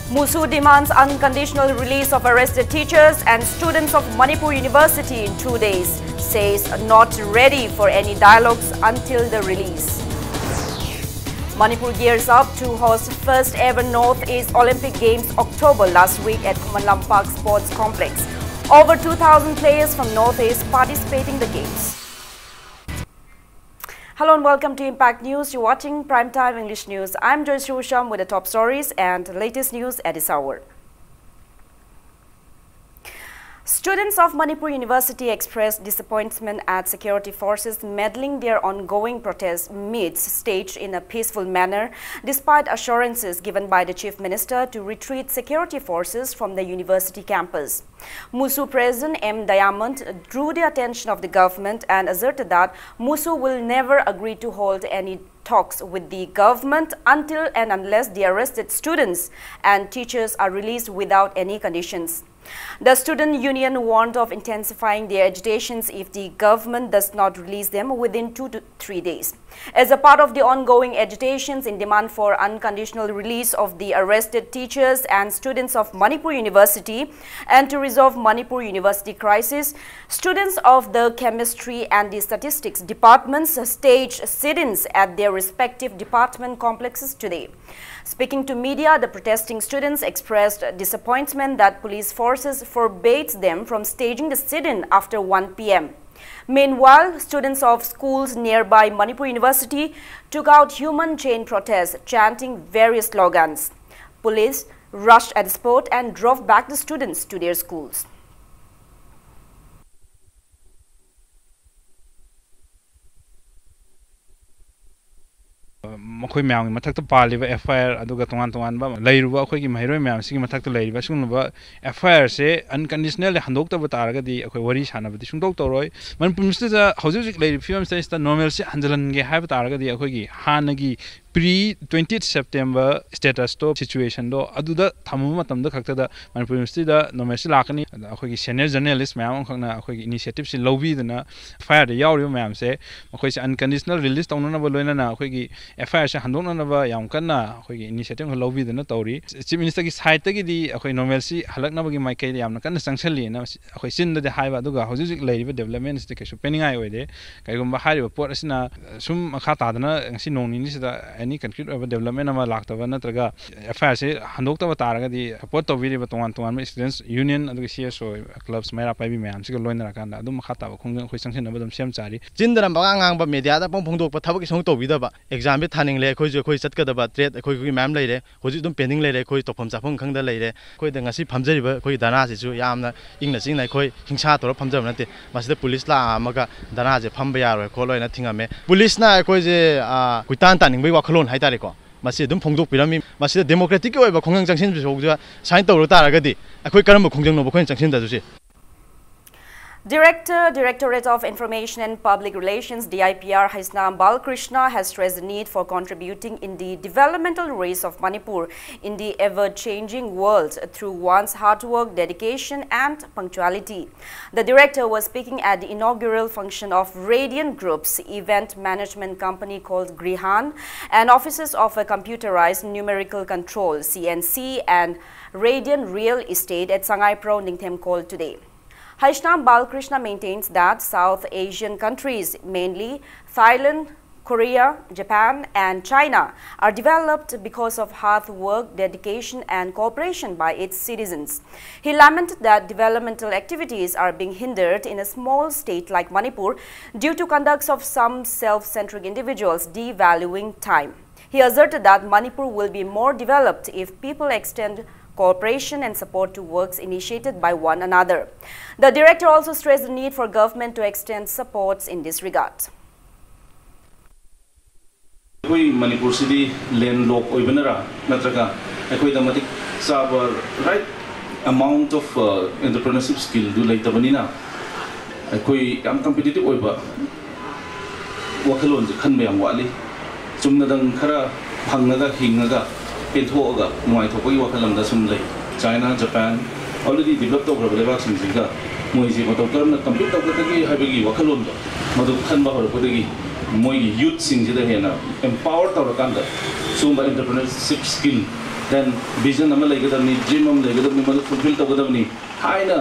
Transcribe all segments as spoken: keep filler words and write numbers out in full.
MUSU demands unconditional release of arrested teachers and students of Manipur University in two days, says not ready for any dialogues until the release. Manipur gears up to host first ever Northeast Olympic Games October last week at Khuman Lampak Sports Complex. Over two thousand players from Northeast participating in the games. Hello and welcome to Impact News. You're watching Prime Time English News. I'm Joyce Rusham with the top stories and latest news at this hour. Students of Manipur University expressed disappointment at security forces meddling their ongoing protest meets staged in a peaceful manner, despite assurances given by the Chief Minister to retreat security forces from the university campus. MUSU President M Diamond drew the attention of the government and asserted that MUSU will never agree to hold any talks with the government until and unless the arrested students and teachers are released without any conditions. The student union warned of intensifying their agitations if the government does not release them within two to three days. As a part of the ongoing agitations in demand for unconditional release of the arrested teachers and students of Manipur University and to resolve Manipur University crisis, students of the chemistry and the statistics departments staged sit-ins at their respective department complexes today. Speaking to media, the protesting students expressed disappointment that police forces forbade them from staging the sit-in after one p m. Meanwhile, students of schools nearby Manipur University took out human chain protests, chanting various slogans. Police rushed at the spot and drove back the students to their schools. ꯃꯈꯣꯏ ꯃꯌꯥꯝꯒꯤ ꯃꯊꯛꯇ ꯄꯥꯜꯂꯤꯕ F ꯑꯥꯏ R ꯑꯗꯨꯒ ꯇꯣꯉꯥꯟ ꯇꯣꯉꯥꯟꯕ ꯂꯩꯔꯨꯕ ꯑꯩꯈꯣꯏꯒꯤ ꯃꯍꯩꯔꯣꯏ ꯃꯌꯥꯝꯁꯤꯒꯤ ꯃꯊꯛꯇ ꯂꯩꯔꯤꯕ ꯑꯁꯤꯒꯨꯝꯂꯕ ꯑꯦꯐ ꯑꯥꯏ ꯑꯥꯔꯁꯦ ꯑꯟꯀꯟꯗꯤꯁꯅꯦꯜꯂꯤ ꯍꯟꯗꯣꯛꯇꯕ ꯇꯥꯔꯒꯗꯤ ꯑꯩꯈꯣꯏ ꯋꯥꯔꯤ ꯁꯥꯟꯅꯕꯗꯤ ꯁꯨꯡꯇꯧ ꯇꯧꯔꯣꯏ꯫ ꯃꯅꯤꯄꯨꯔ ꯃꯤꯁꯇꯨꯗ ꯍꯧꯖꯤꯛ ꯍꯧꯖꯤꯛ ꯂꯩꯔꯤꯕ ꯐꯤꯕꯝꯁꯤꯗꯩꯁꯤꯗ ꯅꯣꯔꯃꯦꯜꯁꯤ ꯍꯟꯖꯤꯜꯍꯟꯒꯦ ꯍꯥꯏꯕ ꯇꯥꯔꯒꯗꯤ ꯑꯩꯈꯣꯏꯒꯤ ꯍꯥꯟꯅꯒꯤ pre twenty September status ꯇꯣ, situation ꯗꯣ ꯑꯗꯨꯗ ꯊꯝꯃꯕ ꯃꯇꯝꯗ ꯈꯛꯇꯗ ꯃꯅꯤꯄꯨꯔ ꯌꯨꯅꯤꯚꯔꯁꯤꯇꯤꯗ ꯅꯣꯃꯦꯁꯁꯤ ꯂꯥꯛꯀꯅꯤ꯫ ꯑꯗ ꯑꯩꯈꯣꯏꯒꯤ senior journalist ꯃꯌꯥꯝ ꯑꯃꯈꯛꯅ ꯑꯩꯈꯣꯏꯒꯤ initiative ꯁꯤ ꯂꯧꯕꯤꯗꯅ, F I R ꯗ ꯌꯥꯎꯔꯤꯕ ꯃꯌꯥꯝꯁꯦ ꯃꯈꯣꯏꯁꯦ unconditional release ꯇꯧꯅꯅꯕ, ꯂꯣꯏꯅꯅ ꯑꯩꯈꯣꯏꯒꯤ F I R ꯁꯦ ꯍꯟꯗꯣꯛꯅꯅꯕ ꯌꯥꯝ ꯀꯟꯅ ꯑꯩꯈꯣꯏꯒꯤ initiative ꯑꯃ ꯂꯧꯕꯤꯗꯅ ꯇꯧꯔꯤ꯫ Chief Minister ꯒꯤ side ꯇꯒꯤꯗꯤ ꯑꯩꯈꯣꯏ ꯅꯣꯃꯦꯁꯁꯤ ꯍꯜꯂꯛꯅꯕꯒꯤ ꯃꯥꯏꯀꯩꯗ ꯌꯥꯝꯅ ꯀꯟꯅ ꯆꯪꯁꯤꯜꯂꯤꯑꯅ ꯑꯩꯈꯣꯏ ꯆꯤꯟꯗꯗꯤ ꯍꯥꯏꯕ, ꯑꯗꯨꯒ ꯍꯧꯖꯤꯛ ꯍꯧꯖꯤꯛ ꯂꯩꯔꯤꯕ development ꯁꯤꯗꯤ ꯀꯩꯁꯨ ꯄꯦꯟꯅꯤꯡꯉꯥꯏ ꯑꯣꯏꯗꯦ꯫ ꯀꯔꯤꯒꯨꯝꯕ ꯍꯥꯏꯔꯤꯕ ꯄꯣꯠ ꯑꯁꯤꯅ ꯁꯨꯝ ꯃꯈꯥ ꯇꯥꯗꯅ ꯉꯁꯤ ꯅꯣꯡ ꯅꯤꯅꯤꯁꯤꯗ any concrete ꯑꯣꯏꯕ development ꯑꯃ ꯂꯥꯛꯇꯕ ꯅꯠꯇ꯭ꯔꯒ F I R ꯁꯤ ꯍꯟꯗꯣꯛꯇꯕ ꯇꯥꯔꯒꯗꯤ, support ꯇꯧꯕꯤꯔꯤꯕ ꯇꯣꯉꯥꯟ ꯇꯣꯉꯥꯟꯕ students union ꯑꯗꯨꯒ C S O clubs ꯃꯩꯔꯥ ꯄꯥꯏꯕꯤ ꯃꯌꯥꯝꯁꯤꯒ ꯂꯣꯏꯅꯔꯀꯥꯟꯗ ꯑꯗꯨꯝ ꯃꯈꯥ ꯇꯥꯕ ꯈꯣꯡꯖꯪ ꯑꯩꯈꯣꯏ ꯆꯪꯁꯤꯟꯅꯕ ꯑꯗꯨꯝ ꯁꯦꯝ ꯁꯥꯔꯤ꯫ ꯆꯤꯟꯗꯅ ꯄꯉꯥꯡ ꯉꯥꯡꯕ, media ꯗ ꯄꯪ ꯐꯣꯡꯗꯣꯛꯄ ꯊꯕꯛ ꯀꯩꯁꯨ ꯇꯧꯕꯤꯗꯕ꯫ Exam ꯗꯤ ꯊꯥꯅꯤꯡꯂꯦ, ꯑꯩꯈꯣꯏꯁꯨ ꯑꯩꯈꯣꯏ ꯆꯠꯀꯗꯕ trade ꯑꯩꯈꯣꯏ ꯑꯩꯈꯣꯏꯒꯤ ꯃꯌꯥꯝ ꯂꯩꯔꯦ, ꯍꯧꯖꯤꯛ ꯑꯗꯨꯝ pending ꯂꯩꯔꯦ, ꯑꯩꯈꯣꯏ ꯇꯧꯐꯝ ꯆꯥꯐꯝ ꯈꯪꯗ ꯂꯩꯔꯦ꯫ ꯑꯩꯈꯣꯏꯗ ꯉꯁꯤ ꯐꯝꯖꯔꯤꯕ ꯑꯩꯈꯣꯏꯒꯤ ꯙꯔꯅꯥꯁꯤꯁꯨ ꯌꯥꯝꯅ ꯏꯪꯅ ꯆꯤꯛꯅ, ꯑꯩꯈꯣꯏ ꯍꯤꯡꯁꯥ ꯇꯧꯔ ꯐꯝꯖꯕ ꯅꯠꯇꯦ꯫ ꯃꯁꯤꯗ ꯄꯨꯂꯤꯁ ꯂꯥꯛꯑꯝꯃꯒ ꯙꯔꯅꯥꯁꯦ ꯐꯝꯕ ꯌꯥꯔꯣꯏ ꯈꯣꯠꯂꯣꯏꯅ ꯊꯤꯡꯉꯝꯃꯦ꯫ ꯄꯨꯂꯤꯁꯅ ꯑꯩꯈꯣꯏꯁꯦ, ꯑ, ꯀꯣꯏꯇꯥꯟ ꯇꯥꯟꯅꯤꯡꯕꯒꯤ ꯋꯥꯈꯜꯂꯣꯟ ꯍꯥꯏꯇꯥꯔꯦꯀꯣ, ꯃꯁꯤ ꯑꯗꯨꯝ ꯐꯣꯡꯗꯣꯛꯄꯤꯔꯝꯃꯤ꯫ ꯃꯁꯤꯗ democratic ꯀꯤ ꯑꯣꯏꯕ ꯈꯣꯡꯖꯪ ꯆꯪꯁꯤꯟꯕꯁꯤ ꯐꯥꯎꯗ ꯁꯨꯃꯥꯏꯅ ꯇꯧꯔ ꯇꯥꯔꯒꯗꯤ ꯑꯩꯈꯣꯏ ꯀꯔꯝꯕ ꯈꯣꯡꯖꯪꯅꯣꯕ ꯑꯩꯈꯣꯏꯅ ꯆꯪꯁꯤꯟꯗꯗꯣꯏꯁꯦ? Director, Directorate of Information and Public Relations, D I P R, Haisnam Balkrishna has stressed the need for contributing in the developmental race of Manipur in the ever-changing world through one's hard work, dedication, and punctuality. The director was speaking at the inaugural function of Radiant Group's event management company called Grihan and offices of a computerized numerical control, C N C, and Radiant Real Estate at Sangai Pro Ningthemkol today. Haishnam Balkrishna maintains that South Asian countries, mainly Thailand, Korea, Japan, and China, are developed because of hard work, dedication, and cooperation by its citizens. He lamented that developmental activities are being hindered in a small state like Manipur due to conducts of some self-centric individuals devaluing time. He asserted that Manipur will be more developed if people extend cooperation and support to works initiated by one another. The director also stressed the need for government to extend supports in this regard. ꯑꯩꯈꯣꯏ ꯃꯅꯤꯄꯨꯔꯁꯤꯗꯤ landlock ꯑꯣꯏꯕꯅꯔꯥ, ꯅꯠꯇ꯭ꯔꯒ ꯑꯩꯈꯣꯏꯗ ꯃꯇꯤꯛ ꯆꯥꯕ right amount of, uh, entrepreneurship skill ꯗꯨ ꯂꯩꯇꯕꯅꯤꯅ ꯑꯩꯈꯣꯏ ꯌꯥꯝ competitive ꯑꯣꯏꯕ ꯋꯥꯈꯜꯂꯣꯟꯁꯦ ꯈꯟꯕ ꯌꯥꯝ ꯋꯥꯠꯂꯤ꯫ ꯆꯨꯝꯅꯗꯪ ꯈꯔ ꯐꯪꯉꯒ ꯍꯤꯡꯉꯒ ꯄꯦꯟꯊꯣꯛꯑꯒ ꯅꯨꯡꯉꯥꯏꯊꯣꯛꯄꯒꯤ ꯋꯥꯈꯜ ꯑꯃꯗ ꯁꯨꯝ ꯂꯩ꯫ ꯆꯥꯏꯅꯥ, ꯖꯄꯥꯟ, already develop ꯇꯧꯈ꯭ꯔꯕ ꯂꯩꯕꯥꯛꯁꯤꯡꯁꯤꯒ ꯃꯣꯏꯁꯦ ꯃꯇꯧ ꯀꯔꯝꯅ compete ꯇꯧꯒꯗꯒꯦ ꯍꯥꯏꯕꯒꯤ ꯋꯥꯈꯜꯂꯣꯟꯗꯣ ꯃꯗꯨ ꯈꯟꯕ ꯍꯧꯔꯛꯄꯗꯒꯤ ꯃꯣꯏꯒꯤ youthꯁꯤꯡꯁꯤꯗ ꯍꯦꯟꯅ empower ꯇꯧꯔꯀꯥꯟꯗ ꯁꯤꯒꯨꯝꯕ entrepreneurship skill, then vision ꯑꯃ ꯂꯩꯒꯗꯕꯅꯤ, dream ꯑꯃ ꯂꯩꯒꯗꯕꯅꯤ, ꯃꯗꯨ fulfill ꯇꯧꯒꯗꯕꯅꯤ ꯍꯥꯏꯅ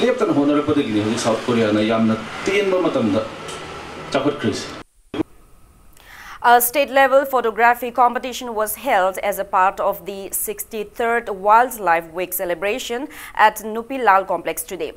ꯂꯦꯞꯇꯅ ꯍꯣꯠꯅꯔꯛꯄꯗꯒꯤꯅꯤ ꯍꯧꯖꯤꯛ ꯁꯥꯎꯠ ꯀꯣꯔꯤꯌꯥꯅ ꯌꯥꯝꯅ ꯇꯦꯟꯕ ꯃꯇꯝꯗ ꯆꯥꯎꯈꯠꯈ꯭ꯔꯤꯁꯦ꯫ A state-level photography competition was held as a part of the sixty-third Wildlife Week celebration at Nupilal Complex today.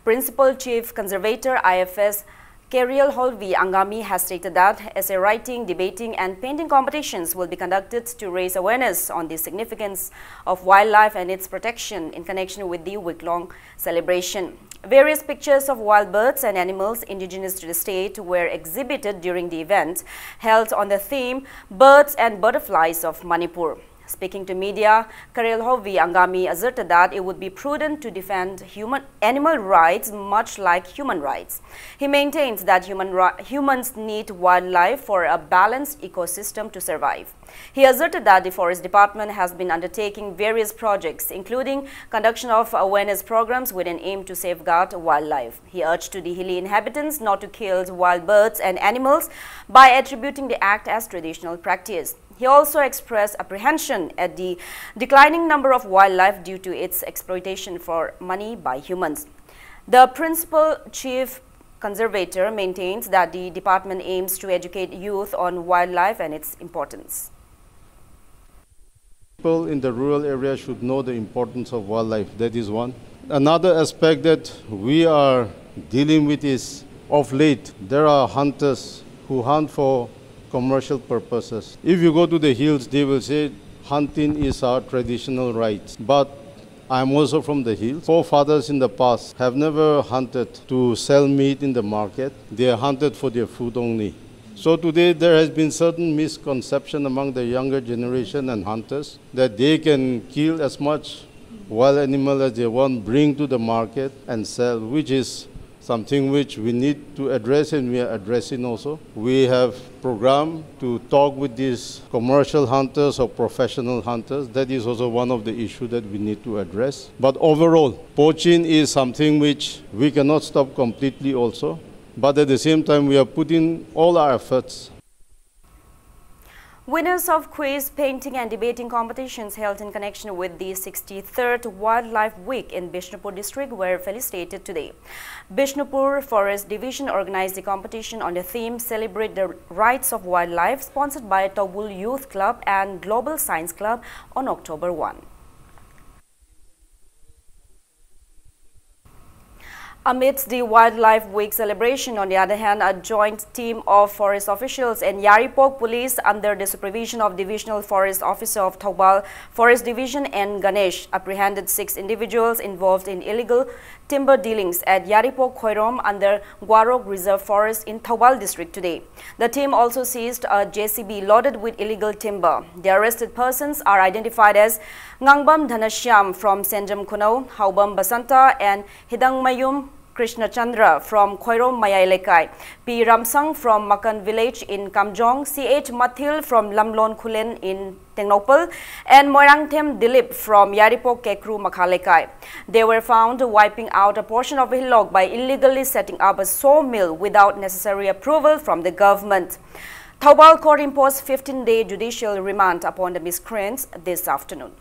Principal Chief Conservator I F S Keriel Holvi Angami has stated that essay writing, debating, and painting competitions will be conducted to raise awareness on the significance of wildlife and its protection in connection with the week-long celebration. Various pictures of wild birds and animals indigenous to the state were exhibited during the event held on the theme Birds and Butterflies of Manipur. Speaking to media, Keriel Holvi Angami asserted that it would be prudent to defend human animal rights much like human rights. He maintains that human ri- humans need wildlife for a balanced ecosystem to survive. He asserted that the Forest Department has been undertaking various projects, including conduction of awareness programs with an aim to safeguard wildlife. He urged to the hilly inhabitants not to kill wild birds and animals by attributing the act as traditional practice. He also expressed apprehension at the declining number of wildlife due to its exploitation for money by humans. The principal chief conservator maintains that the department aims to educate youth on wildlife and its importance. People in the rural area should know the importance of wildlife. That is one. Another aspect that we are dealing with is, of late, there are hunters who hunt for commercial purposes. If you go to the hills, they will say hunting is our traditional right. But I'm also from the hills. Forefathers in the past have never hunted to sell meat in the market. They hunted for their food only. So today there has been certain misconception among the younger generation and hunters that they can kill as much wild animal as they want, bring to the market and sell, which is something which we need to address, and we are addressing also. We have programmed to talk with these commercial hunters or professional hunters. That is also one of the issues that we need to address. But overall, poaching is something which we cannot stop completely also. But at the same time, we are putting all our efforts. Winners of quiz, painting and debating competitions held in connection with the sixty-third Wildlife Week in Bishnupur district were felicitated today. Bishnupur Forest Division organized the competition on the theme Celebrate the Rights of Wildlife, sponsored by Tobul Youth Club and Global Science Club on October one. Amidst the Wildlife Week celebration, on the other hand, a joint team of forest officials and Yairipok Police, under the supervision of Divisional Forest Officer of Thoubal Forest Division N Ganesh, apprehended six individuals involved in illegal timber dealings at Yairipok Khoirom under Gwarok Reserve Forest in Thoubal District today. The team also seized a J C B loaded with illegal timber. The arrested persons are identified as Ngangbam Dhanashyam from Senjam Khunou, Haobam Basanta and Hidangmayum Krishna Chandra from Khoirom Mayai Lekai, P Ramsang from Makan village in Kamjong, C H Mathil from Lamlon Khulen in Tengnoupal, and Moirangthem Dilip from Yairipok Kekru Makha Lekai. They were found wiping out a portion of a hillock by illegally setting up a sawmill without necessary approval from the government. Thoubal Court imposed fifteen-day judicial remand upon the miscreants this afternoon.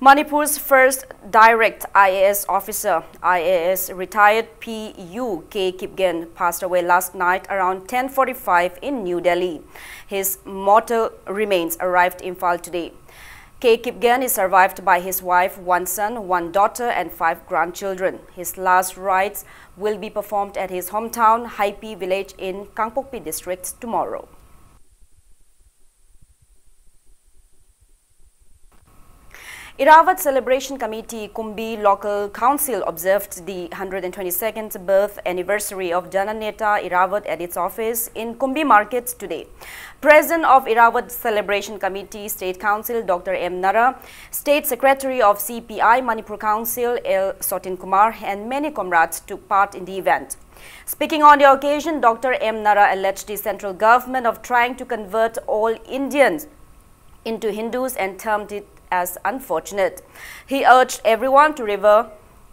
Manipur's first direct I A S officer, I A S retired P U K Kipgen, passed away last night around ten forty-five in New Delhi. His mortal remains arrived Imphal today. K Kipgen is survived by his wife, one son, one daughter, and five grandchildren. His last rites will be performed at his hometown, Haipi village in Kangpokpi district tomorrow. Irrawaddy Celebration Committee, Kumbi Local Council observed the hundred and twenty-second birth anniversary of Jananeta Irrawaddy at its office in Kumbi Market today. President of Irrawaddy Celebration Committee, State Council Doctor M Nara, State Secretary of C P I Manipur Council L Sotin Kumar, and many comrades took part in the event. Speaking on the occasion, Doctor M Nara alleged the central government of trying to convert all Indians into Hindus and termed it as unfortunate. He urged everyone to revere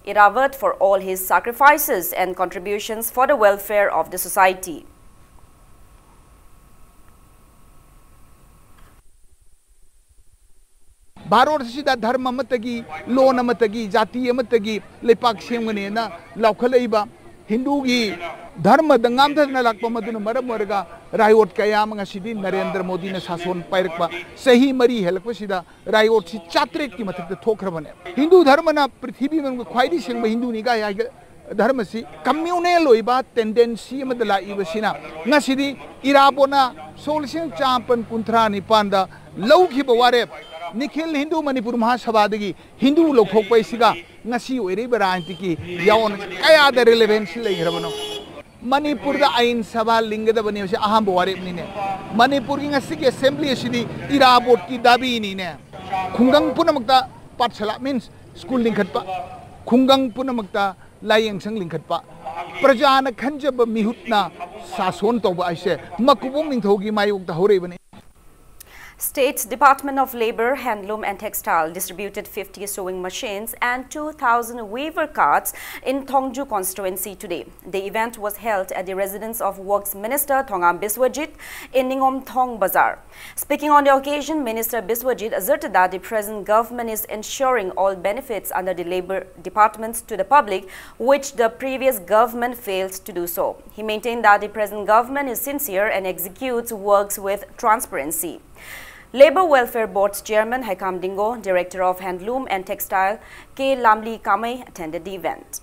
Irrawaddy for all his sacrifices and contributions for the welfare of the society. Bharat ꯑꯁꯤꯗ ꯙꯔꯃ ꯑꯃꯠꯇꯒꯤ, ꯂꯣꯟ ꯑꯃꯠꯇꯒꯤ, ꯖꯥꯇꯤ ꯑꯃꯠꯇꯒꯤ ꯂꯩꯄꯥꯛ ꯁꯦꯝꯒꯅꯦꯅ ꯂꯥꯎꯈꯠꯂꯛꯏꯕ ꯍꯤꯟꯗꯨꯒꯤ ꯙꯔꯃꯗ ꯉꯥꯝꯊꯗꯅ ꯂꯥꯛꯄ ꯃꯗꯨꯅ ꯃꯔꯝ ꯑꯣꯏꯔꯒ ꯔꯥꯏꯑꯣꯠ ꯀꯌꯥ ꯑꯃ ꯉꯁꯤꯗꯤ ꯅꯔꯦꯟꯗ꯭ꯔ ꯃꯣꯗꯤꯅ ꯁꯥꯁꯣꯟ ꯄꯥꯏꯔꯛꯄ ꯆꯍꯤ ꯃꯔꯤ ꯍꯦꯜꯂꯛꯄꯁꯤꯗ ꯔꯥꯏꯑꯣꯠꯁꯤ ꯆꯥꯇ꯭ꯔꯦꯠꯀꯤ ꯃꯊꯛꯇ ꯊꯣꯛꯈ꯭ꯔꯕꯅꯦ꯫ ꯍꯤꯟꯗꯨ ꯙꯔꯃꯅ ꯄ꯭ꯔꯤꯊꯤꯕꯤ ꯃꯅꯨꯡꯗ ꯈ꯭ꯋꯥꯏꯗꯒꯤ ꯁꯦꯡꯕ ꯍꯤꯟꯗꯨꯅꯤ ꯀꯥꯏ ꯍꯥꯏꯒ ꯙꯔꯃꯁꯤ communal ꯑꯣꯏꯕ tendency ꯑꯃꯗ ꯂꯥꯛꯏꯕꯁꯤꯅ ꯉꯁꯤꯗꯤ ꯏꯔꯥꯕꯣꯠꯅ ꯁꯣꯛ ꯂꯤꯁꯤꯡ ꯆꯥꯃꯥꯄꯟ ꯀꯨꯟꯊ꯭ꯔꯥ ꯅꯤꯄꯥꯟꯗ ꯂꯧꯈꯤꯕ ꯋꯥꯔꯦꯞ, ꯅꯤꯈꯤꯜ ꯍꯤꯟꯗꯨ ꯃꯅꯤꯄꯨꯔ ꯃꯍꯥꯁꯚꯥꯗꯒꯤ ꯍꯤꯟꯗꯨ ꯂꯧꯊꯣꯛꯄ ꯑꯁꯤꯒ ꯉꯁꯤ ꯑꯣꯏꯔꯤꯕ ꯔꯥꯖꯅꯤꯇꯤꯒꯤ ꯌꯥꯑꯣꯟ ꯀꯌꯥꯗ relevance ꯂꯩꯈ꯭ꯔꯕꯅꯣ? ꯃꯅꯤꯄꯨꯔꯗ ꯑꯥꯏꯟ ꯁꯚꯥ ꯂꯤꯡꯒꯗꯕꯅꯤ ꯍꯥꯏꯕꯁꯤ ꯑꯍꯥꯟꯕ ꯋꯥꯔꯦꯞꯅꯤꯅꯦ꯫ ꯃꯅꯤꯄꯨꯔꯒꯤ ꯉꯁꯤꯒꯤ assembly ꯑꯁꯤꯗꯤ ꯏꯔꯥꯕꯣꯠꯀꯤ ꯗꯥꯕꯤꯅꯤꯅꯦ꯫ ꯈꯨꯡꯒꯪ ꯄꯨꯝꯅꯃꯛꯇ ꯄꯥꯊꯁꯥꯂꯥ means school ꯂꯤꯡꯈꯠꯄ, ꯈꯨꯡꯒꯪ ꯄꯨꯝꯅꯃꯛꯇ ꯂꯥꯏꯌꯦꯡꯁꯪ ꯂꯤꯡꯈꯠꯄ, ꯄ꯭ꯔꯖꯥꯅ ꯈꯟꯖꯕ ꯃꯤꯍꯨꯠꯅ ꯁꯥꯁꯣꯟ ꯇꯧꯕ ꯍꯥꯏꯁꯦ ꯃꯀꯨꯕꯣꯛ ꯅꯤꯡꯊꯧꯒꯤ ꯃꯥꯌꯣꯛꯇ ꯍꯧꯔꯛꯏꯕꯅꯤ꯫ State Department of Labour, Handloom and Textile distributed fifty sewing machines and two thousand weaver carts in Thongju constituency today. The event was held at the residence of Works Minister Thongam Biswajit in Ningom Thong Bazar. Speaking on the occasion, Minister Biswajit asserted that the present government is ensuring all benefits under the labour departments to the public, which the previous government failed to do so. He maintained that the present government is sincere and executes works with transparency. Labour Welfare Board Chairman Haikam Dingo, Director of Handloom and Textile K Lamli Kamei attended the event.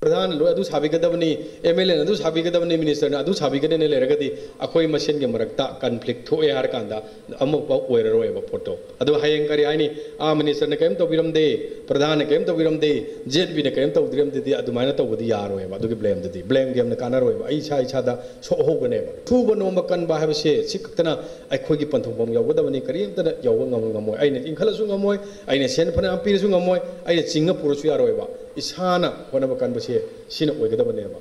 प्रधान ꯂꯣꯏ ꯑꯗꯨ ꯁꯥꯕꯤꯒꯗꯕꯅꯤ, M L ꯑꯦꯅ ꯑꯗꯨ ꯁꯥꯕꯤꯒꯗꯕꯅꯤ, ꯃꯤꯅꯤꯁꯇꯔꯅ ꯑꯗꯨ ꯁꯥꯕꯤꯒꯗꯕꯅꯤ ꯂꯩꯔꯒꯗꯤ ꯑꯩꯈꯣꯏ ꯃꯁꯦꯟꯒꯤ ꯃꯔꯛꯇ conflict ꯊꯣꯛꯑꯦ ꯍꯥꯏꯔꯀꯥꯟꯗ ꯑꯃꯐꯥꯎ ꯑꯣꯏꯔꯔꯣꯏꯕ ꯄꯣꯠꯇꯣ꯫ ꯑꯗꯨ ꯍꯌꯦꯡ ꯀꯔꯤ ꯍꯥꯏꯅꯤ, ꯑꯥ ꯃꯤꯅꯤꯁꯇꯔꯅ ꯀꯔꯤꯝ ꯇꯧꯕꯤꯔꯝꯗꯦ, ꯄ꯭ꯔꯙꯥꯟꯅ ꯀꯔꯤꯝ ꯇꯧꯕꯤꯔꯝꯗꯦ, ꯖꯦꯠ ꯕꯤꯅ ꯀꯔꯤꯝ ꯇꯧꯕꯤꯔꯝꯗꯦꯗꯤ ꯑꯗꯨꯃꯥꯏꯅ ꯇꯧꯕꯗꯤ ꯌꯥꯔꯣꯏꯕ꯫ ꯑꯗꯨꯒꯤ ꯕ꯭ꯂꯦꯝꯗꯨꯗꯤ, ꯕ꯭ꯂꯦꯝ ꯒꯦꯝꯅ ꯀꯥꯟꯅꯔꯣꯏꯕ꯫ ꯑꯩ ꯏꯁꯥ ꯏꯁꯥꯗ ꯁꯣꯛꯍꯧꯒꯅꯦꯕ꯫ ꯁꯨꯕ ꯅꯣꯝꯕ ꯀꯟꯕ ꯍꯥꯏꯕꯁꯦ ꯁꯤ ꯈꯛꯇꯅ ꯑꯩꯈꯣꯏꯒꯤ ꯄꯟꯊꯨꯡꯐꯝ ꯌꯧꯒꯗꯕꯅꯤ, ꯀꯔꯤꯝꯇꯅ ꯌꯧꯕ ꯉꯝ-, ꯉꯝꯃꯣꯏ꯫ ꯑꯩꯅ ꯏꯟꯈꯠꯂꯁꯨ ꯉꯝꯃꯣꯏ, ꯑꯩꯅ ꯁꯦꯟ ꯐꯅꯌꯥꯝ ꯄꯤꯔꯁꯨ ꯉꯝꯃꯣꯏ, ꯑꯩꯅ ꯆꯤꯡꯉ ꯄꯨꯔꯁꯨ ꯌꯥꯔꯣꯏꯕ꯫ ꯏꯁꯥꯅ ꯍꯣꯠꯅꯕ ꯀꯟꯕꯁꯦ ꯁꯤꯅ ꯑꯣꯏꯒꯗꯕꯅꯦꯕ꯫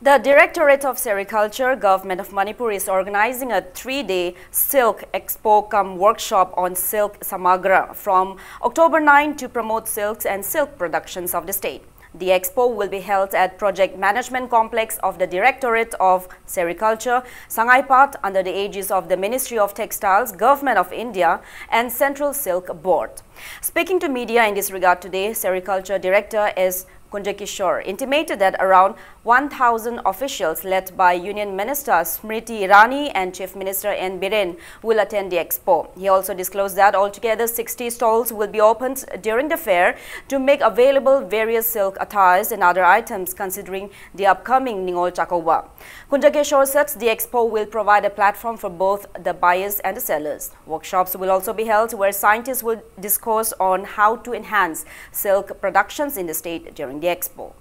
The Directorate of Sericulture, Government of Manipur is organizing a three-day Silk Expo cum workshop on Silk Samagra from October nine to promote silks and silk productions of the state. The expo will be held at Project Management Complex of the Directorate of Sericulture, Sangaipat, under the aegis of the Ministry of Textiles, Government of India, and Central Silk Board. Speaking to media in this regard today, Sericulture Director S. Kunjakishore intimated that around one thousand officials led by Union Minister Smriti Irani and Chief Minister N. Biren will attend the expo. He also disclosed that altogether sixty stalls will be opened during the fair to make available various silk attires and other items considering the upcoming Ningol Chakouba. Kunjakishore said the expo will provide a platform for both the buyers and the sellers. Workshops will also be held where scientists will discourse on how to enhance silk productions in the state during the expo.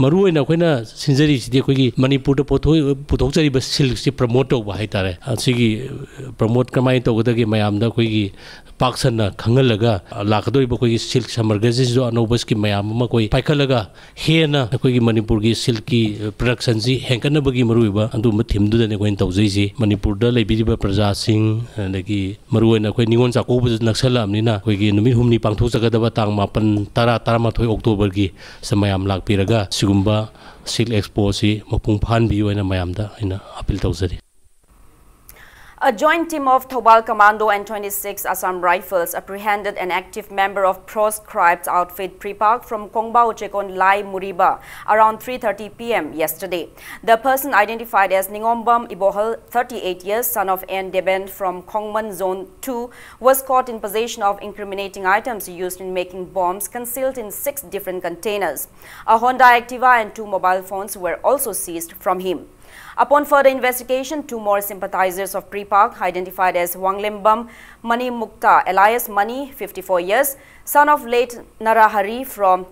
ꯃꯔꯨ ꯑꯣꯏꯅ ꯑꯩꯈꯣꯏꯅ ꯁꯤꯟꯖꯔꯤꯁꯤꯗꯤ ꯑꯩꯈꯣꯏꯒꯤ ꯃꯅꯤꯄꯨꯔꯗ ꯄꯣꯠꯊꯣꯛ-, ꯄꯨꯊꯣꯛꯆꯔꯤꯕ ꯁꯤꯜꯛꯁꯤ promote ꯇꯧꯕ ꯍꯥꯏꯇꯥꯔꯦ꯫ ꯑꯁꯤꯒꯤ promote ꯀꯃꯥꯏꯅ ꯇꯧꯒꯗꯒꯦ, ꯃꯌꯥꯝꯗ ꯑꯩꯈꯣꯏꯒꯤ ꯄꯥꯛ ꯁꯟꯅ ꯈꯪꯍꯜꯂꯒ, ꯂꯥꯛꯀꯗꯧꯔꯤꯕ ꯑꯩꯈꯣꯏꯒꯤ ꯁꯤꯜꯛ ꯁꯝꯃꯔꯒꯁꯤꯁꯨ ꯑꯅꯧꯕ ꯁ꯭ꯀꯤꯝ ꯃꯌꯥꯝ ꯑꯃ ꯑꯩꯈꯣꯏ ꯄꯥꯏꯈꯠꯂꯒ, ꯍꯦꯟꯅ ꯑꯩꯈꯣꯏꯒꯤ ꯃꯅꯤꯄꯨꯔꯒꯤ ꯁꯤꯜꯛꯀꯤ ꯄ꯭ꯔꯗꯛꯁꯟꯁꯤ ꯍꯦꯟꯒꯠꯅꯕꯒꯤ ꯃꯔꯨꯑꯣꯏꯕ ꯑꯗꯨꯒꯨꯝꯕ ꯊꯤꯝꯗꯨꯗꯅꯤ ꯑꯩꯈꯣꯏꯅ ꯇꯧꯖꯩꯁꯤ꯫ ꯃꯅꯤꯄꯨꯔꯗ ꯂꯩꯕꯤꯔꯤꯕ ꯄ꯭ꯔꯖꯥꯁꯤꯡ, ꯑꯗꯒꯤ ꯃꯔꯨꯑꯣꯏꯅ ꯑꯩꯈꯣꯏ ꯅꯤꯉꯣꯜ ꯆꯥꯛꯀꯧꯕꯁꯨ ꯅꯛꯁꯜꯂꯛꯑꯕꯅꯤꯅ, ꯑꯩꯈꯣꯏꯒꯤ ꯅꯨꯃꯤꯠ ꯍꯨꯝꯅꯤ ꯄꯥꯡꯊꯣꯛꯆꯒꯗꯕ ꯇꯥꯡ ꯃꯥꯄꯟ, ꯇꯔꯥ, ꯇꯔꯥꯃꯥꯊꯣꯏ ꯑꯣꯛꯇꯣꯕꯔꯒꯤ ꯁꯤꯗ ꯃꯌꯥꯝ ꯂꯥꯛꯄꯤꯔꯒ ꯁꯤꯒꯨꯝꯕ ꯁꯤꯜꯛ ꯑꯦꯛꯁꯄꯣ ꯑꯁꯤ ꯃꯄꯨꯡ ꯐꯥꯍꯟꯕꯤꯌꯨ ꯍꯥꯏꯅ ꯃꯌꯥꯝꯗ ꯑꯩꯅ ꯑꯄꯤꯜ ꯇꯧꯖꯔꯤ꯫ A joint team of Thoubal Commando and twenty-six Assam Rifles apprehended an active member of proscribed outfit PREPAK from Kongbao Chekon Lai Muriba around three thirty p m yesterday. The person, identified as Ningombam Ibohal, thirty-eight years, son of N Deben from Khongman Zone two, was caught in possession of incriminating items used in making bombs concealed in six different containers. A Honda Activa and two mobile phones were also seized from him. Upon further investigation, two more sympathizers of PREPAK, identified as Wanglembam Mani Mukta, alias Mani, fifty-four years, son of late Narahari from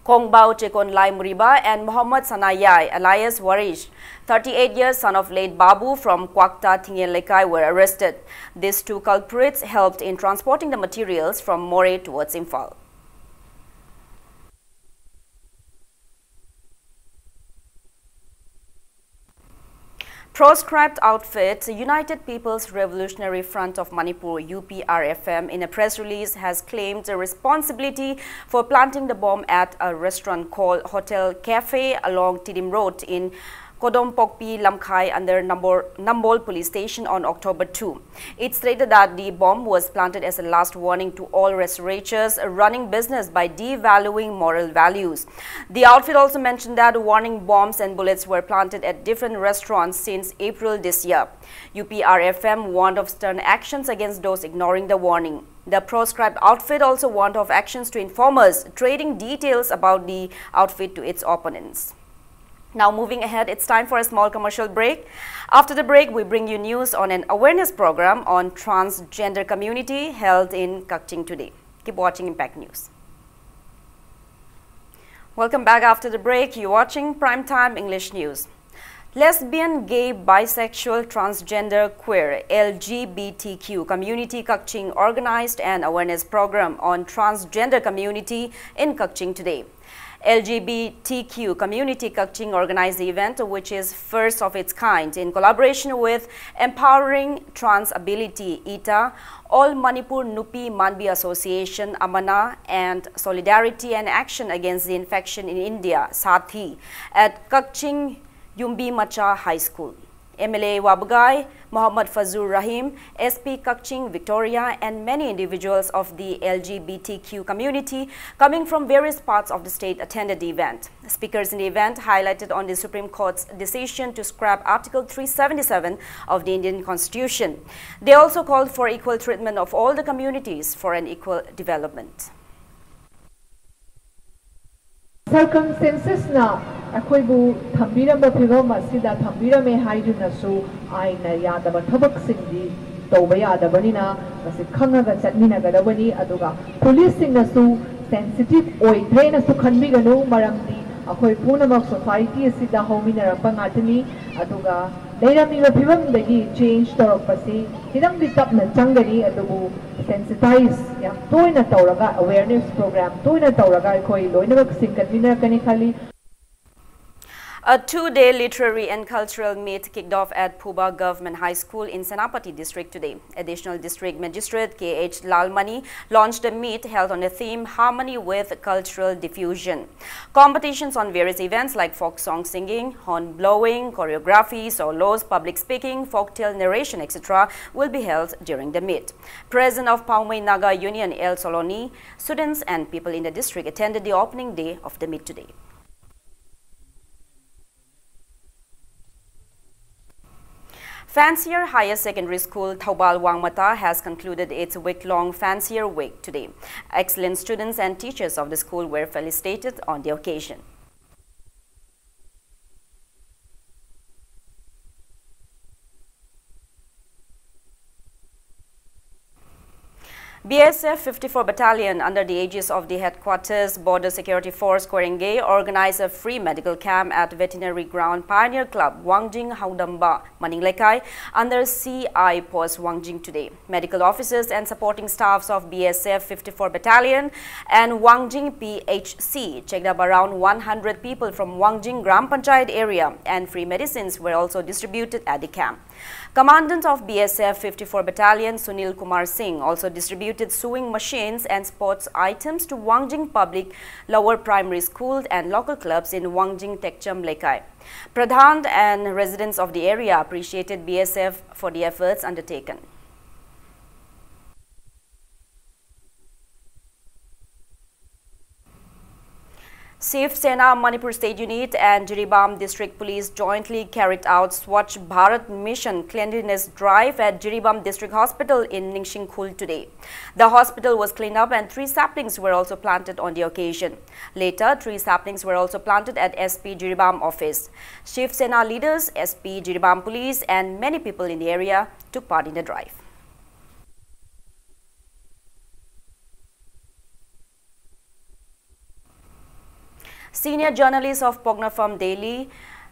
Kongbao Chekon Lai Muriba, and Mohammad Sanayai, alias Warish, thirty-eight years, son of late Babu from Kwakta Thingel Lekai, were arrested. These two culprits helped in transporting the materials from Moreh towards Imphal. Proscribed outfit United People's Revolutionary Front of Manipur, U P R F M, in a press release has claimed the responsibility for planting the bomb at a restaurant called Hotel Cafe along Tidim Road in Kodompokpi Lamkhai under Nambol, Nambol Police Station on October two. It stated that the bomb was planted as a last warning to all restaurateurs running business by devaluing moral values. The outfit also mentioned that warning bombs and bullets were planted at different restaurants since April this year. U P R F M warned of stern actions against those ignoring the warning. The proscribed outfit also warned of actions to informers trading details about the outfit to its opponents. Now, moving ahead, it's time for a small commercial break. After the break, we bring you news on an awareness program on transgender community held in Kakching today. Keep watching Impact News. Welcome back after the break. You're watching Primetime English News. Lesbian, gay, bisexual, transgender, queer, L G B T Q community Kakching organized an awareness program on transgender community in Kakching today. L G B T Q community Kakching organized the event, which is first of its kind, in collaboration with Empowering Trans Ability, ETA, All Manipur Nupi Manbi Association, AMANA, and Solidarity and Action Against the Infection in India, SATHI, at Kakching Yumbi Macha High School. M L A Wabugai, Mohammad Fazul Rahim, S P Kakching Victoria, and many individuals of the L G B T Q community coming from various parts of the state attended the event. Speakers in the event highlighted on the Supreme Court's decision to scrap Article three seventy-seven of the Indian Constitution. They also called for equal treatment of all the communities for an equal development. Circumstancesꯅ ꯑꯩꯈꯣꯏꯕꯨ ꯊꯝꯕꯤꯔꯝꯕ ꯐꯤꯕꯝ ꯑꯁꯤꯗ ꯊꯝꯕꯤꯔꯝꯃꯦ ꯍꯥꯏꯗꯨꯅꯁꯨ ꯑꯥꯏꯟꯅ ꯌꯥꯗꯕ ꯊꯕꯛꯁꯤꯡꯗꯤ ꯇꯧꯕ ꯌꯥꯗꯕꯅꯤꯅ ꯃꯁꯤ ꯈꯪꯉꯒ ꯆꯠꯃꯤꯟꯅꯒꯗꯕꯅꯤ꯫ ꯑꯗꯨꯒ ꯄꯨꯂꯤꯁꯁꯤꯡꯅꯁꯨ ꯁꯦꯟꯁꯤꯇꯤꯚ ꯑꯣꯏꯗ꯭ꯔꯦꯅꯁꯨ ꯈꯟꯕꯤꯒꯅꯨ, ꯃꯔꯝꯗꯤ ꯑꯩꯈꯣꯏ ꯄꯨꯝꯅꯃꯛ ꯁꯣꯁꯥꯏꯇꯤ ꯑꯁꯤꯗ ꯍꯧꯃꯤꯟꯅꯔꯛꯄ ꯉꯥꯛꯇꯅꯤ꯫ ꯑꯗꯨꯒ ꯂꯩꯔꯝꯃꯤꯕ ꯐꯤꯕꯝꯗꯒꯤ ꯆꯦꯟꯖ ꯇꯧꯔꯛꯄꯁꯤ ꯈꯤꯇꯪꯗꯤ ꯇꯞꯅ ꯆꯪꯒꯅꯤ, ꯑꯗꯨꯕꯨ ꯁꯦꯟꯁꯤꯇꯥꯏꯖ ꯌꯥꯝ ꯇꯣꯏꯅ ꯇꯧꯔꯒ, ꯑꯦꯋꯦꯌꯔꯅꯦꯁ ꯄ꯭ꯔꯣꯒ꯭ꯔꯥꯝ ꯇꯣꯏꯅ ꯇꯧꯔꯒ ꯑꯩꯈꯣꯏ ꯂꯣꯏꯅꯃꯛ ꯆꯤꯡꯈꯠꯃꯤꯟꯅꯔꯛꯀꯅꯤ ꯈꯜꯂꯤ꯫ A two-day literary and cultural meet kicked off at Phuba Government High School in Senapati District today. Additional District Magistrate K H Lalmani launched a meet held on the theme Harmony with Cultural Diffusion. Competitions on various events like folk song singing, horn blowing, choreography, solos, public speaking, folktale narration, et cetera will be held during the meet. President of Paumei Naga Union L Soloni, students and people in the district attended the opening day of the meet today. Fancier Higher Secondary School, Thoubal Wangmata has concluded its week-long Fancier Week today. Excellent students and teachers of the school were felicitated on the occasion. B S F fifty-four Battalion, under the aegis of the Headquarters Border Security Force, Koirengei, organized a free medical camp at Veterinary Ground Pioneer Club, Wangjing Haudamba, Maninglekai, under C I Post Wangjing today. Medical officers and supporting staffs of B S F fifty-four Battalion and Wangjing P H C checked up around one hundred people from Wangjing Gram Panchayat area, and free medicines were also distributed at the camp. Commandant of B S F fifty-four Battalion, Sunil Kumar Singh, also distributed sewing machines and sports items to Wangjing Public Lower Primary School and local clubs in Wangjing Tekcham Lekai. Pradhan and residents of the area appreciated B S F for the efforts undertaken. Shiv Sena Manipur State Unit and Jiribam District Police jointly carried out Swachh Bharat Mission cleanliness drive at Jiribam District Hospital in Ningshingkhul today. The hospital was cleaned up and three saplings were also planted on the occasion. Later, three saplings were also planted at S P Jiribam office. Shiv Sena leaders, S P Jiribam Police, and many people in the area took part in the drive. Senior journalist of Poknafam Daily,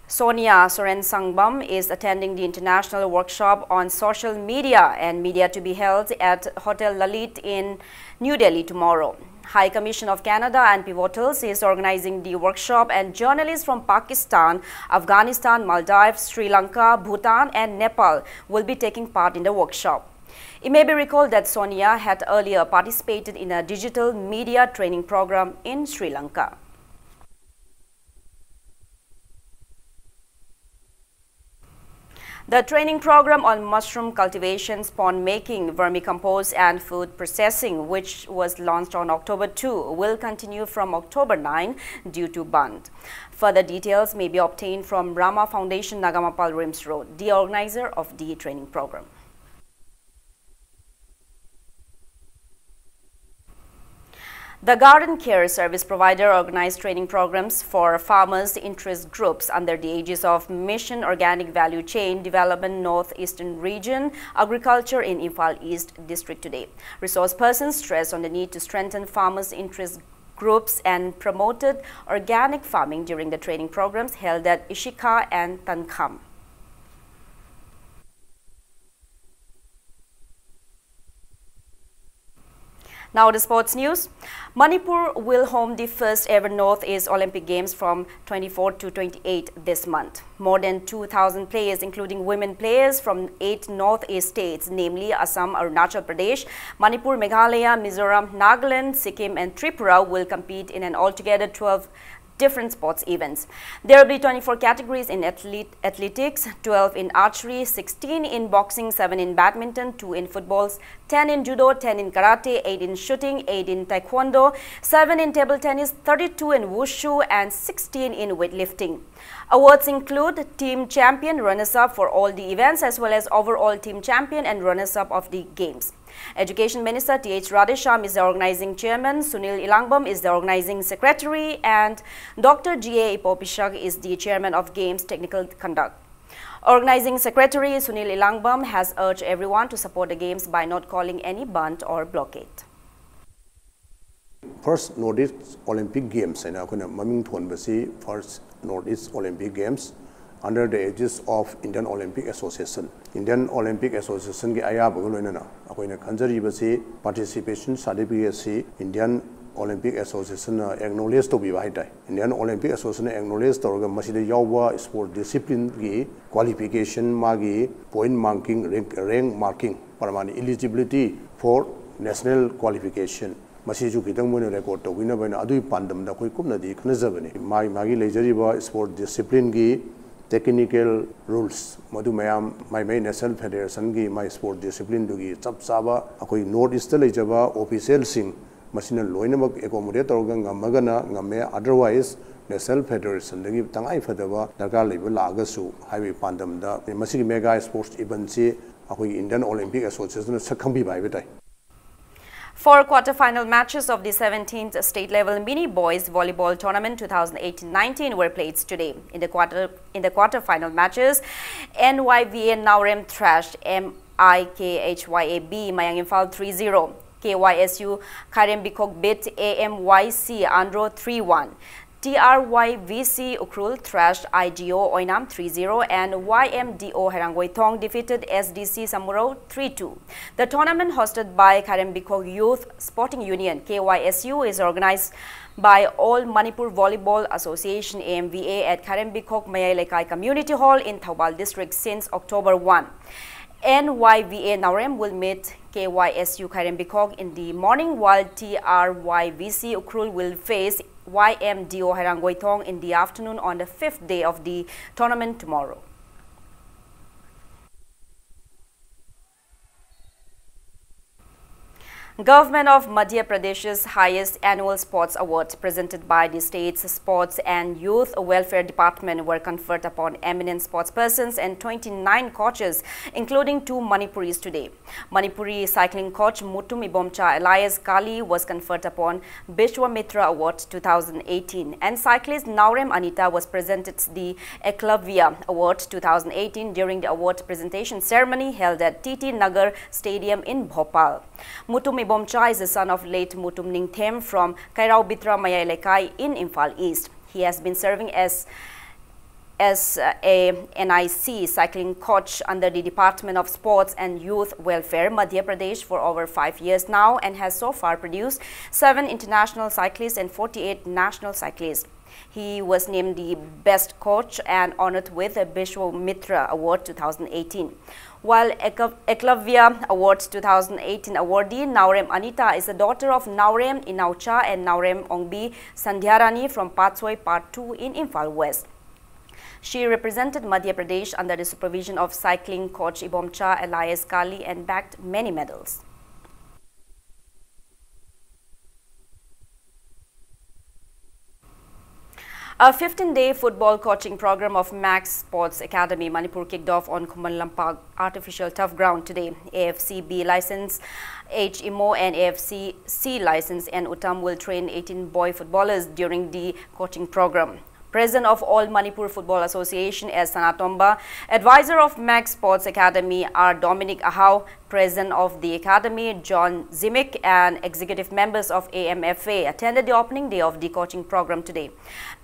Sonia Soren Sangbam, is attending the international workshop on social media and media to be held at Hotel Lalit in New Delhi tomorrow. High Commission of Canada and Pivotals is organizing the workshop, and journalists from Pakistan, Afghanistan, Maldives, Sri Lanka, Bhutan, and Nepal will be taking part in the workshop. It may be recalled that Sonia had earlier participated in a digital media training program in Sri Lanka. The training program on mushroom cultivation, spawn making, vermicompost, and food processing, which was launched on October two, will continue from October nine due to Bandh. Further details may be obtained from Rama Foundation, Nagamappal, RIMS Road, the organizer of the training program. The Garden Care Service Provider organized training programs for farmers' interest groups under the aegis of Mission Organic Value Chain Development North Eastern Region, Agriculture in Imphal East District today. Resource persons stressed on the need to strengthen farmers' interest groups and promoted organic farming during the training programs held at Ishikha and Tankham. Now the sports news. Manipur will home the first ever Northeast Olympic Games from twenty-four to twenty-eight this month. More than two thousand players, including women players from eight Northeast states, namely Assam, Arunachal Pradesh, Manipur, Meghalaya, Mizoram, Nagaland, Sikkim, and Tripura, will compete in an altogether twelve different sports events. There will be twenty-four categories in athlete, athletics, twelve in archery, sixteen in boxing, seven in badminton, two in footballs, ten in judo, ten in karate, eight in shooting, eight in taekwondo, seven in table tennis, thirty-two in wushu, and sixteen in weightlifting. Awards include team champion, runners-up for all the events, as well as overall team champion and runners-up of the games. Education Minister T H Radheshyam is the organizing chairman, Sunil Elangbam is the organizing secretary, and Doctor G A Ipopishak is the chairman of Games Technical Conduct. Organizing Secretary Sunil Elangbam has urged everyone to support the games by not calling any bandh or blockade. First Northeast Olympic Games ꯍꯥꯏꯅ ꯑꯩꯈꯣꯏꯅ ꯃꯃꯤꯡ ꯊꯣꯟꯕꯁꯤ First Northeast Olympic Games under the aegis of Indian Olympic Association꯫ Indian Olympic Associationꯒꯤ ꯑꯌꯥꯕꯒ ꯂꯣꯏꯅꯅ ꯑꯩꯈꯣꯏꯅ ꯈꯟꯖꯔꯤꯕꯁꯤ participation certificateꯁꯤ Indian Olympic Associationꯅ acknowledge ꯇꯧꯕꯤꯕ ꯍꯥꯏꯇꯥꯔꯦ꯫ Indian Olympic Associationꯅ acknowledge ꯇꯧꯔꯒ ꯃꯁꯤꯗ ꯌꯥꯎꯕ sport disciplineꯒꯤ qualification, ꯃꯥꯒꯤ point marking, rank, rank marking, ꯄ꯭ꯔꯃꯥꯅꯤ eligibility for national qualification, ꯃꯁꯤꯁꯨ ꯈꯤꯇꯪ ꯃꯣꯏꯅ record ꯇꯧꯕꯤꯅꯕ ꯍꯥꯏꯅ ꯑꯗꯨꯒꯤ ꯄꯥꯟꯗꯝꯗ ꯑꯩꯈꯣꯏ ꯀꯨꯞꯅꯗꯤ ꯈꯟꯅꯖꯕꯅꯤ꯫ ꯃꯥꯒꯤ ꯃꯥꯒꯤ ꯂꯩꯖꯔꯤꯕ sport disciplineꯒꯤ technical rules ꯃꯗꯨ ꯃꯌꯥꯝ ꯃꯥꯏ ꯃꯥꯏ national federationꯒꯤ ꯃꯥꯏ sport disciplineꯗꯨꯒꯤ ꯆꯞ ꯆꯥꯕ ꯑꯩꯈꯣꯏ North Eastꯇ ꯂꯩꯖꯕ officialꯁꯤꯡ ꯃꯁꯤꯅ ꯂꯣꯏꯅꯃꯛ accommodate ꯇꯧꯔꯒ ꯉꯝꯃꯒꯅ ꯉꯝꯃꯦ, otherwise national federationꯗꯒꯤ ꯇꯉꯥꯏ ꯐꯗꯕ ꯗꯔꯀꯥꯔ ꯂꯩꯕ ꯂꯥꯛꯑꯒꯁꯨ ꯍꯥꯏꯕꯒꯤ ꯄꯥꯟꯗꯝꯗ ꯃꯁꯤꯒꯤ mega sports eventꯁꯤ ꯑꯩꯈꯣꯏꯒꯤ Indian Olympic Associationꯅ ꯁꯛ ꯈꯪꯕꯤꯕ ꯍꯥꯏꯕ ꯇꯥꯏ꯫ Four quarter-final matches of the seventeenth state-level mini boys volleyball tournament twenty eighteen nineteen were played today. In the quarter, in the quarter-final matches, N Y V A Naorem thrashed M I K H Y A B Mayang Imphal three zero. K Y S U Khairem Bikhok beat A M Y C Andro three one. T R Y V C Ukhrul thrashed I D O Oinam three zero and Y M D O Hairangweithong defeated S D C Samuro three two. The tournament, hosted by Kharem Bikhok Youth Sporting Union, K Y S U, is organized by All Manipur Volleyball Association, A M V A, at Kharem Bikhok Mayai Lekai Community Hall in Thoubal District since October one. N Y V A Naorem will meet K Y S U Kharem Bikhok in the morning, while T R Y V C Ukhrul will face Y M D O Hairangweithong in the afternoon on the fifth day of the tournament tomorrow. Government of Madhya Pradesh's highest annual sports award, presented by the state's Sports and Youth Welfare Department, were conferred upon eminent sportspersons and twenty-nine coaches, including two Manipuris, today. Manipuri cycling coach Mutum Ibomcha alias Kali was conferred upon Bishwamitra Award two thousand eighteen, and cyclist Naorem Anita was presented the Eklavya Award two thousand eighteen during the award presentation ceremony held at T T Nagar Stadium in Bhopal. Mutum Ibomcha is the son of late Mutum Ningthem from Kairao Bitra Mayai Lekai in Imphal East. He has been serving as as a N I C cycling coach under the Department of Sports and Youth Welfare, Madhya Pradesh, for over five years now and has so far produced seven international cyclists and forty-eight national cyclists. He was named the best coach and honored with the Bishwa Mitra Award two thousand eighteen. While Ekav- Eklavya Awards two thousand eighteen awardee Naorem Anita is the daughter of Naorem Inaucha and Naorem Ongbi Sandhyarani from Patsoi Part two in Imphal West. She represented Madhya Pradesh under the supervision of cycling coach Ibomcha Elias Kali and bagged many medals. A fifteen-day football coaching program of Max Sports Academy Manipur kicked off on Khuman Lampak artificial turf ground today. A F C B license H Imo and A F C C license N Uttam will train eighteen boy footballers during the coaching program. President of All Manipur Football Association S Sanatomba, advisor of Max Sports Academy R Dominic Ahau, President of the Academy, John Zimik, and executive members of A M F A attended the opening day of the coaching program today.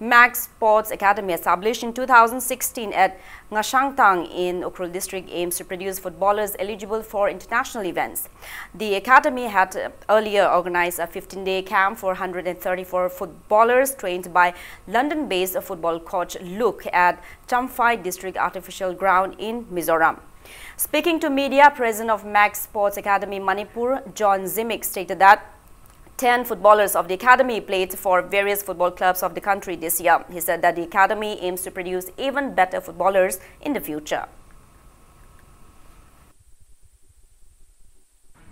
Max Sports Academy, established in two thousand sixteen at Ngashangtang in Ukhrul district, aims to produce footballers eligible for international events. The academy had, uh, earlier organized a fifteen-day camp for one hundred thirty-four footballers trained by London-based football coach Luke at Champhai District Artificial Ground in Mizoram. Speaking to media, President of Max Sports Academy Manipur, John Zimik, stated that ten footballers of the academy played for various football clubs of the country this year. He said that the academy aims to produce even better footballers in the future.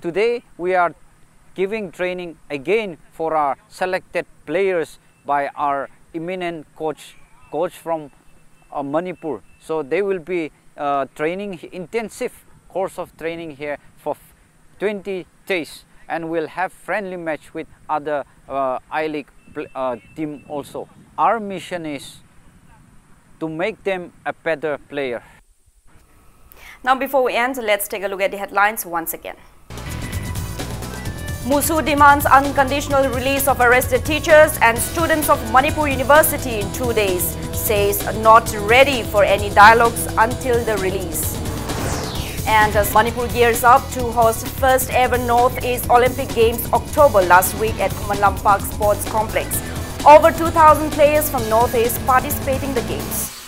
Today we are giving training again for our selected players by our eminent coach, coach from, uh, Manipur. So they will be, uh, training, intensive course of training here for twenty days, and we'll have friendly match with other, uh, I-League pl-, uh, team also. Our mission is to make them a better player. Now, before we end, let's take a look at the headlines once again. MUSU demands unconditional release of arrested teachers and students of Manipur University in two days, says not ready for any dialogues until the release. And as Manipur gears up to host first ever Northeast Olympic Games October last week at Khuman Lampak Sports Complex, over two thousand players from Northeast participating in the games.